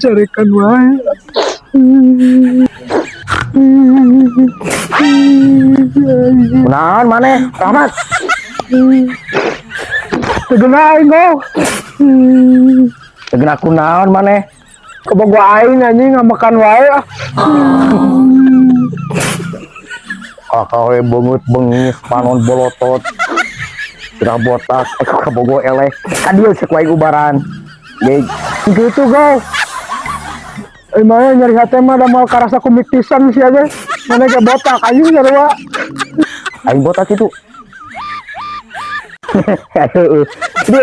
Carekan wae. Kunaon maneh, Rahmat? Teu geuna aing, go. Teu geuna kunaon maneh? Kabogo aing anjing ngamakan wae ah. Kakawe beungeut bengis, panon bolotot. Gerah botak, aku kabogo eleh. Ka dieu cek wae ubaran. Ge Gitu, go. Mana nyeri hati mah da moal karasa kumik pisan sih aja. Mana ge botak anjing sarua. Aing botak itu. Heeh. Jadi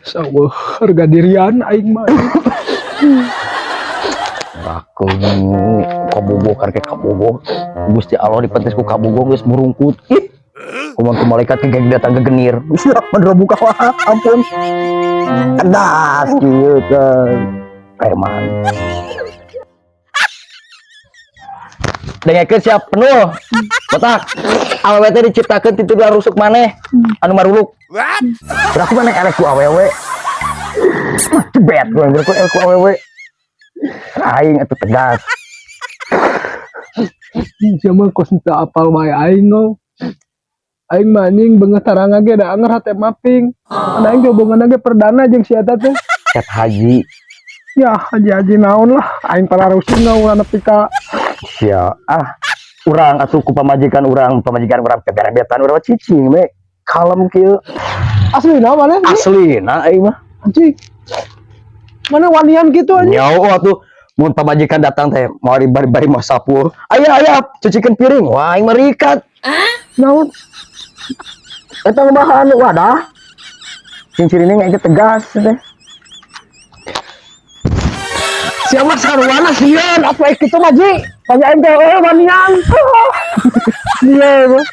Saweuh harga dirian aing mah. Rakeun kabogo karek kabogo. Gusti Allah dipentis ku kabogo geus murungkut. Ih. Kumaha ku malaikat ke datang ke genir. Gusti Allah buka wah, ampun. Tegas kieu kan. Preman. Dengekeun siap penuh. Botak. Awewe teh diciptakeun ti tulang rusuk maneh anu maruluk. Berarti maneh eleh ku awewe. Jebet gua ku eleh ku awewe. Aing atuh tegas. Sia mah kos teu apal wae aing go. Aing mah anjing beungeut taranga ge da anger hate maping. Ada aing hubunganna ge perdana jeung si eta teh. Cat haji. Ya haji-haji naon lah aing pararusing ulah nepi ka Sia ah urang atuh ku pamajikan urang beberebetan urang mah cicing we kalem kieu. Aslina maneh? Aslina aing mah. Anjing. Mana wanian gitu anjing? Nyaho atuh mun pamajikan datang teh mau bari bari mau sapu. Aya aya cucikeun piring. Wah aing mah rikat. Naon? Eta bahan wadah. Cing-cirine aing tegas teh. Sia mah sarwana sieun atuh aing kitu mah ji. Tanya aing teh oh wanian. Iya mah.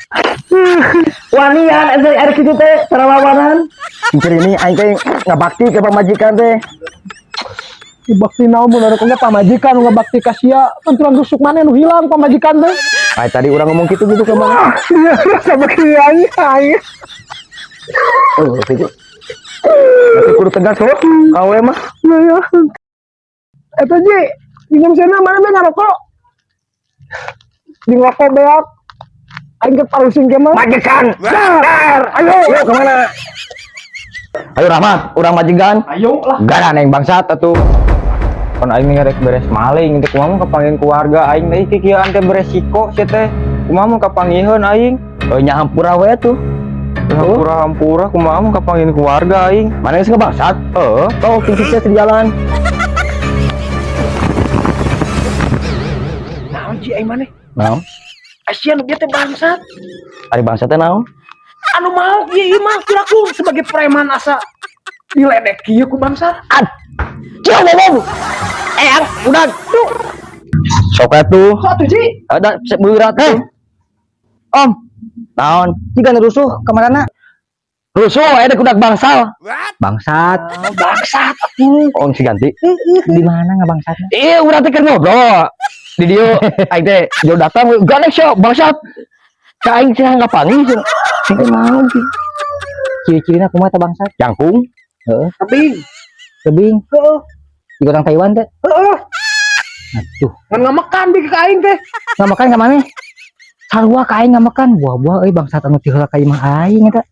Wanian eta ari kitu teh cara lawanan. Cing-cirine aing teh ngabakti ke pamajikan teh. Bakti naon mun urang ge pamajikan nu ngabakti ka sia. Kan tulang rusuk maneh nu hilang pamajikan teh. Ay tadi urang ngomong kitu gitu ke mana? Iya, rasa bakti aing aing. Oh, gitu. Tapi kudu tegas oh, kawe mah. Iya. Eta ji, minum sana mana be ngarokok? Di ngerokok beak. Aing ke parusing ke mah. Majikan. Dar, ayo. Ayo kemana? Ayo Rahmat, urang majikan. Ayo lah. Gara neng bangsat atuh. Kon aing ngerek beres maling teh kumaha mun kapanggih keluarga aing teh kikieuan teh beresiko sia teh. Kumaha mun kapanggiheun aing? Oh nya hampura we tuh. Hampura-hampura kumaha mun kapanggiheun keluarga aing? Mana geus bangsat? Heeh. Tau sukses di jalan. Naon ji aing maneh? Naon? Asian nu bieu teh bangsat. Ari bangsat teh naon? Anu mau ieu mah kiraku sebagai preman asa diledek kieu ku bangsat. Ciao ngomong. Ang udah. Tuh. Sok atuh. Sok atuh ji. Ada berat tuh. Om, Naon? jika rusuh kemana? Rusuh aya kudak bangsal. Bangsat. Oh, bangsat atuh. Oh, si ganti. Di mana nggak bangsatnya? Iya, urang teh keur ngobrol. Di dieu aing teh jauh datang gandeng sok bangsat. Ka aing cenah ngapanggih cenah. Sing teh naon sih? Ciri-cirina kumaha teh bangsat? Jangkung. Heeh. Tebing. Tebing. Heeh. Di orang Taiwan teh. Heeh. Aduh, Ngan ngamakan bi ka aing teh. ngamakan ka maneh? Sarua ka aing ngamakan. Buah-buah euy bangsat anu ti heula ka imah aing eta.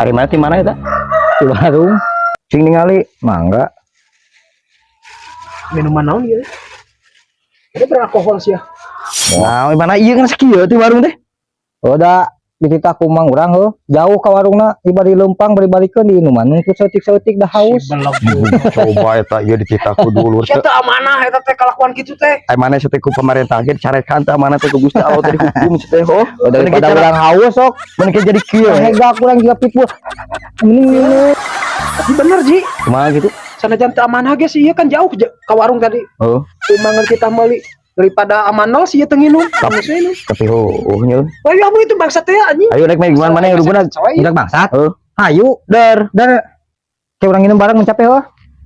Ari mana ti mana eta? Di warung. Cing ningali. Mangga. Minuman naon ieu? Ini beralkohol sih ya. Nah, mana ieu kan sakieu ti warung teh. Oh da dititah ku mang urang heuh. Jauh ka warungna, ieu bari leumpang bari balikeun di inuman. Nungku saeutik-saeutik da haus. Coba eta ieu dititah ku dulur Sia teu amanah eta teh kalakuan kitu teh. Ai mana teh ku pemerintah ge dicarekan teh amanah teh ku Gusti Allah teh dihukum teh oh. Oh, daripada urang haus sok. Mun jadi kieu. Hega kurang juga pitbull. Mending minum. Tapi bener ji. Kumaha gitu? Sanajan teu amanah ge sih ieu kan jauh ka warung tadi. Oh, Kumangan kita meuli daripada amanah sih ieu teu nginum. Tapi tapi oh nya. Wah, ya itu bangsat teh anjing. Ayo rek mah gimana mana yang ruguna? Budak bangsat. Heeh. Hayu, Der. dar. Kayak urang minum bareng mencapai heuh.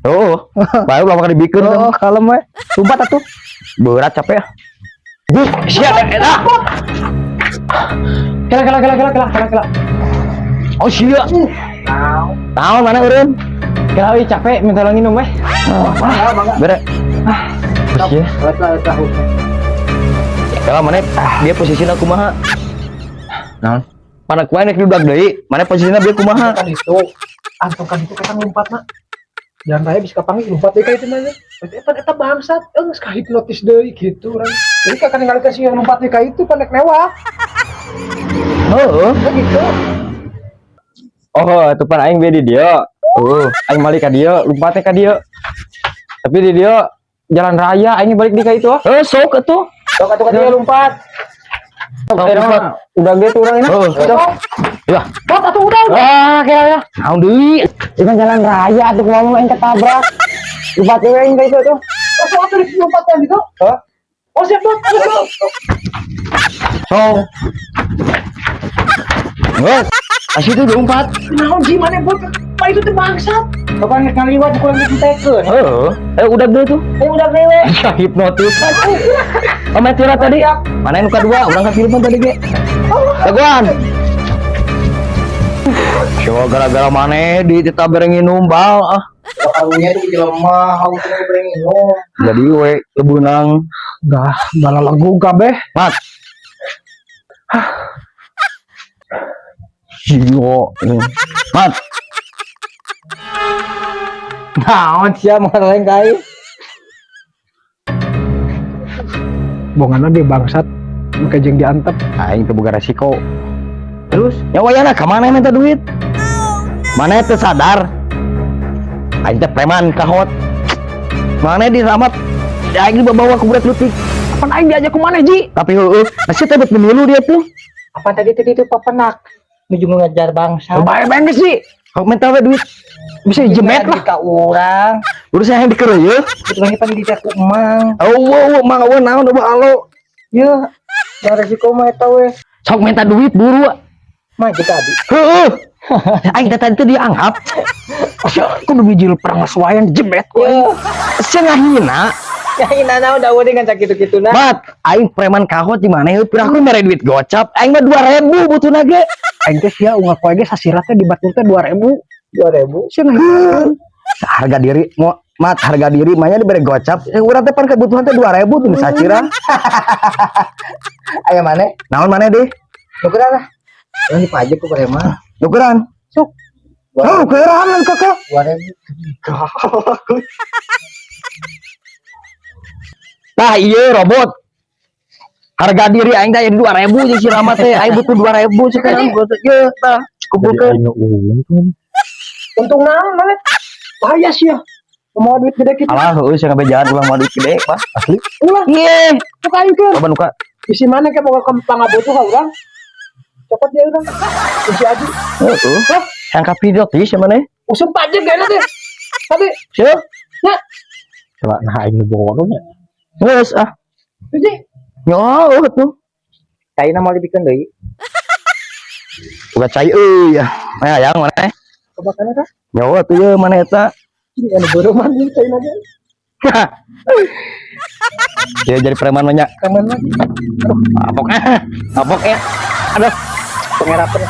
Oh, baru lama dibikeun Oh, kalem we. Lumpat atuh. Berat capek ya. Sia eta. Kela kela kela kela kela kela kela. Oh sia. Tahu mana eureun? Kira euy capek minta tolong minum weh. Bere. Terus ya. Lah lah. Kalau mana dia posisinya kumaha? Naon? Mana kumaha nek diudag deui? Mana posisinya dia kumaha? Kan itu antokan itu kata ngumpatna. Jalan raya bisa kapanggih lompat deui ka itu mah. Eta eta bangsat, geus kahipnotis deui gitu urang. Jadi kakak ninggalikeun si yang lompat deui ka itu pan nek newak. Heeh. Ya gitu. Oh, itu pan aing be di dieu. Heeh. Aing balik ka dieu, lompatnya ka dieu. Tapi di dieu jalan raya aing balik di ka itu ah. Eh sok atuh. Sok atuh ka dieu lompat. Eh, mah, udah gitu urang ini. Heeh. Ya, Bot atuh udah. Ah, kayak ya. naon deui? Ini kan jalan raya atuh kumaha mun aing ketabrak. Lompat we aing ka itu tuh. Oh, sok atuh lompatnya gitu. Hah? Oh siap bot. Ayo, bot. Sok. Geus. Asih itu lompat. Naon sih mana bot? Pak itu teh bangsat. Kapan geus ngaliwat kurang ditentekeun. Heeh. Eh udah deui tuh. Eh udah dewe. Ya hipnotis. Oh, mati tadi. Mana yang kedua? Urang ka telepon tadi ge. Jagoan. Coba gara-gara mana di kita bareng numbal ah. Karunya tuh jelema, hausnya bere minum. Jadi we lebunang Enggak, enggak lagu kabeh. Mat. Gio. Mat. Naon sia mareng ka aing? Bonganna dia bangsat. Make jeung diantep. Aing teu boga resiko. Terus Ya wayana ka mana minta duit? Mana teu sadar? Aing teh preman kahot. Mana diramat? Aing dibawa ku budak leutik. Kapan aing diajak ke mana, Ji? Tapi heueuh, masih teh bet milu dia tuh. Apa tadi tadi itu papenak nuju ngejar bangsa. Bae bae geus, Ji. Kau minta we duit. Bisa jemet lah. Ka urang. Udah saya yang dikereuyeut. Betul pan di ku emang. Eueuh, eueuh, mang eueuh naon eueuh alo. Ye, yang resiko mah eta we. Sok minta duit buru. Mah kita abi. Heueuh. Aing teh tadi teh dianggap. Sia kudu bijil perang wayang jemet ku aing. Sia ngahina. Ya ina naon da dengan sakitu-kituna. Mat, aing preman kahot di mana heuh piraku mere duit gocap. Aing mah 2000 butuhna ge. Aing teh sia unggal poe ge sasirat teh di batur teh 2000. 2000. Sia ngahina. Harga diri mau mat harga diri mah nya dibere gocap. Eh, urang teh pan kebutuhan teh 2000 tuh sacira. Aya mana? Naon maneh deh? Nukeran lah. Urang dipajak ku preman. Nukeran. Sok. Oh, nukeran kakak. 2000. Tah iya robot. Harga diri aing teh 2000 jeung si Rama teh aing butuh 2000 sekarang ye tah kumpulkeun. Jadi aing nu untung. Untung naon mana? Bahaya sia. Mau duit gede kitu. Alah heueuh sia ngabejahan ulah moal duit gede, Pak. Asli. Ulah, Iya. sok aing keun. Coba nuka. Isi mana ke boga pangabutuh ka urang? Copot dia urang. Isi aja. Heeh. Yang ka video teh sia maneh? Usum pajak gak teh. Tapi Sia. ya, Coba nah aing nu bodoh nya. Geus ah. Ji. Nyawa tuh. Caina mau dibikeun deui. Boga cai euy ya. Mana hayang maneh? Coba kana tah. Nyawa tuh ye mana eta? Ini anu beureum ieu caina ge. Ya jadi preman mah nya. Preman mah. Aduh, apok eh. Apok eh. Aduh, Pengerapan.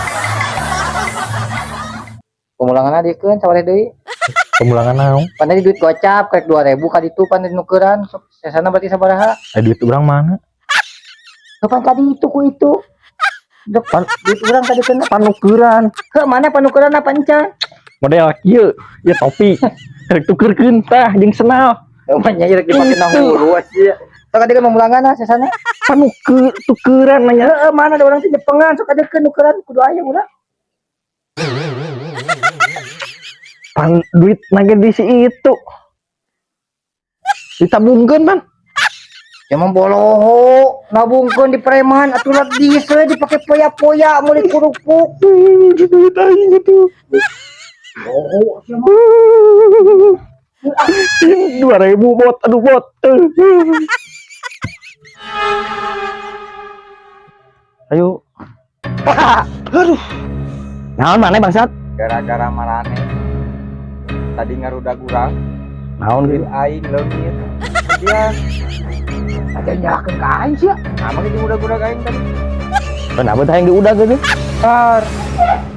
Pemulangan dikeun sawareh deui. Pemulangan naon? Pan tadi duit gocap kayak 2000 ka ditu pan nukeran sok sesana berarti sabaraha? Eh duit urang mana? Kapan tadi itu ku itu? Depan duit urang tadi kena Panukeran. Ke mana panukeran apa encan? Model kieu, ya topi. Rek tukerkeun tah jeung senal. Emangnya rek dipake na hulu sia. Sok tadi kan pemulangan ah sesana. Panuker tukeran nanya. Heeh, mana ada orang teh Jepengan sok adekeun nukeran kudu aya urang. Pan duit nage di si itu. Ditabungkeun pan. Ya mah boloho, nabungkeun di preman atuh lah diesel dipake poya-poya meuli kerupuk. Duit aing itu. Boho sia mah. 2000 bot, aduh bot. Ayo. Aduh. Naon maneh bangsat? Gara-gara marane. Tadi ngarudag urang, Naon duit gitu? aing leungit. Dia Ada nyalakeun ka aing sia. sama ge diudag-udag aing tadi. Kenapa teh yang diudag gitu? Tar.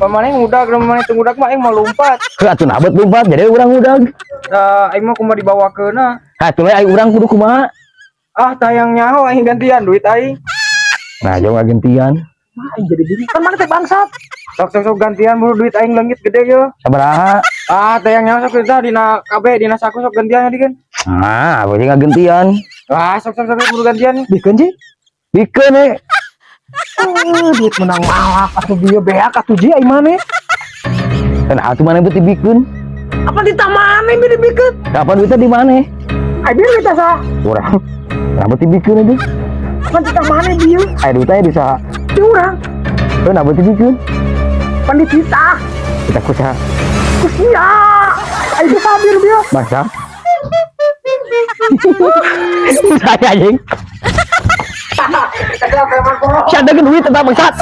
Pamaneh ngudag, lamun maneh teu ngudag mah aing mau lompat. Heuh, atuh nabet lompat, jadi urang ngudag. Da aing mah kumaha dibawakeunna. Ha, atuh we ai urang kudu kumaha? Ah, tayang nyaho aing gantian duit aing. Nah, jauh gantian. Mah aing jadi bingung. Kan maneh teh bangsat. Sok sok sok, gantian buru, duit aing leungit gede ye. Sabaraha? Ah, tayang nyaho, sok kita dina KB dina saku, sok gantian tadi kan. Ah, apa sih gantian? Ah, sok sok sok, buru gantian. Bikeun sih. Bikeun eh. Eh, duit menang malak atuh bieu beak atuh ji ai maneh. Kan atuh maneh beuti bikeun. Apa di maneh bi dibikeun? Kapan duitnya di mana? Ai bieu kita sah. Urang. Kenapa dibikeun itu? Pan di maneh bieu? Ai duitnya di saha? Di urang. Kenapa dibikeun? Pan di titah. Kita ku saha? Ku sia. Ai bisa bieu bieu. Bangsa. Saya anjing. Siapa duit tetap bangsat.